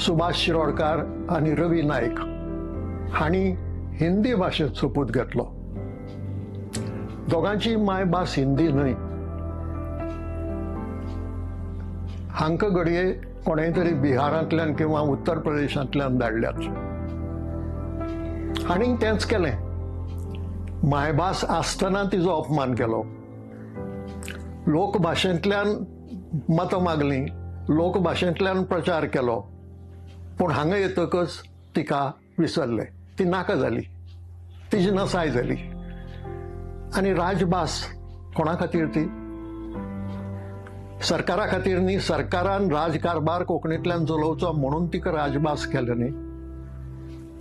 सुभाष शिरोडकार आनी रवी नायक हांणी हिंदी भाशेंत सोपूत घेतलो. दोगांची मायभास हिंदी न्हय. हांकां घडये कोणें तरी बिहारांतल्यान किंवा उत्तर प्रदेशांतल्यान धाडल्यात. हांणी तेंच केलें. मायभास आसतना तिजो अपमान केलो. लोकभाशेंतल्यान मतां मागलीं, लोकभाशेंतल्यान प्रचार केलो, पूण हांगा येतकच तिका विसरले, ती नाका जाली, तिजी नसाय जाली. आनी राजभास कोणा खातीर ती? सरकारा खातीर न्ही. सरकारान राजकारभार कोंकणींतल्यान चलोवचो म्हणून तिका राजभास केलें न्ही.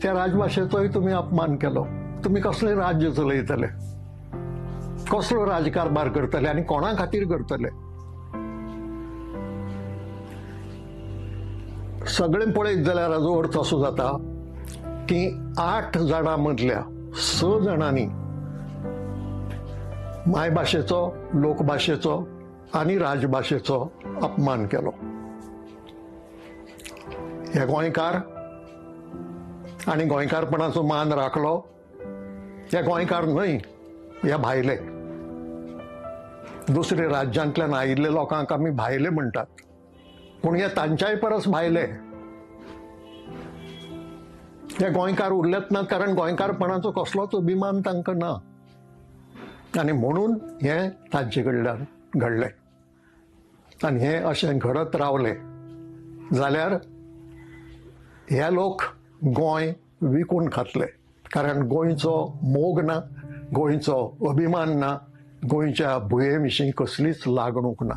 त्या राजभाशेचोय तुमी अपमान केलो. तुमी कसलें राज्य चलयतले, कसलो राजकारभार करतले आनी कोणा खातीर करतले? सगळें पळयत जाल्यार हाजो अर्थ असो जाता की 8 जाणां मदल्या 6 जाणांनी मायभाशेचो, लोकभाशेचो आनी राजभाशेचो अपमान केलो. हे गोंयकार आनी गोंयकारपणाचो मान राखलो. हे गोंयकार न्हय, हे भायले, दुसरे राज्यांतल्यान आयिल्ले लोकांक आमी भायले म्हणटात, पूण हे तांच्याय परस भायले. हे गोंयकार उरलेच ना, कारण गोंयकारपणाचो कसलोच अभिमान तांकां ना आनी म्हणून हें तांचे कडल्यान घडलें. आनी हें अशें घडत रावलें जाल्यार हे लोक गोंय विकून खातले, कारण गोंयचो मोग ना, गोंयचो अभिमान ना, गोंयच्या भुंये विशीं कसलीच लागणूक ना.